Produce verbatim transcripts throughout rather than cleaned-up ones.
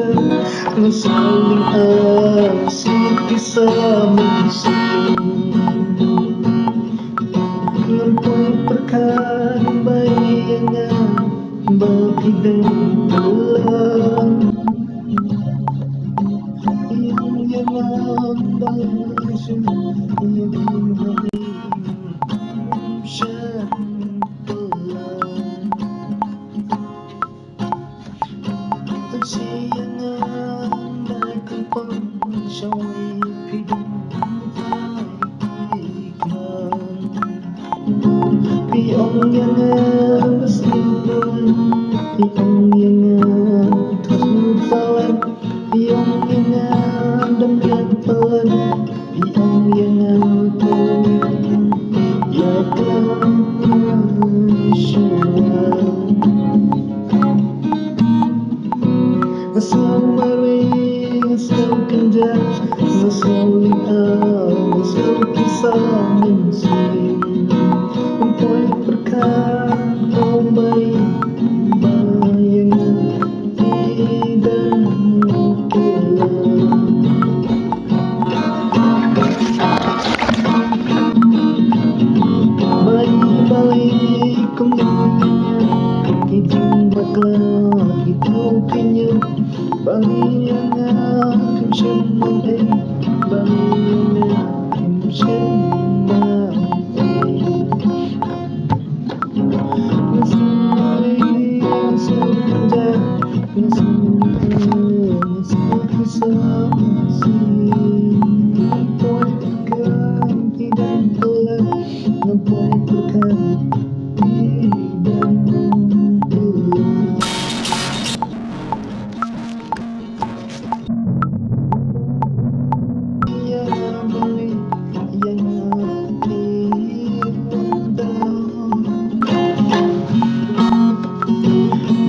Nga sngewlyngngoh sngewpisa mynsiem. Ngam poi pyrkhat ba ïa nga ba phi dang ïalam. Ïa nga ba ïa shu ïa phi ba ïa shu.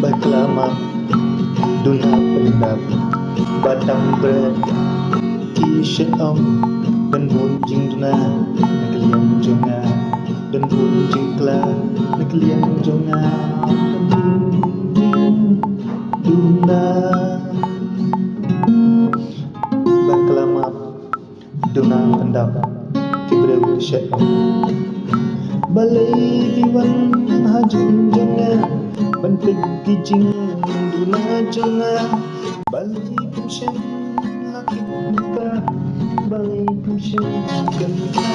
Bakla map, duna pyndap, ba tam bret ki shet ong, ban bun jingduna na ka liang jong nga, ban bun jingkhlaiñ na ka liang jong nga, ban bun jingduna. Bakla map, duna pyndap, ki briew ki shet ong. Balei phi wan ha jong nga ban peit ki jingduna jong nga? Balei phim shem la ki kumta? Balei phim shem kan ka dupa?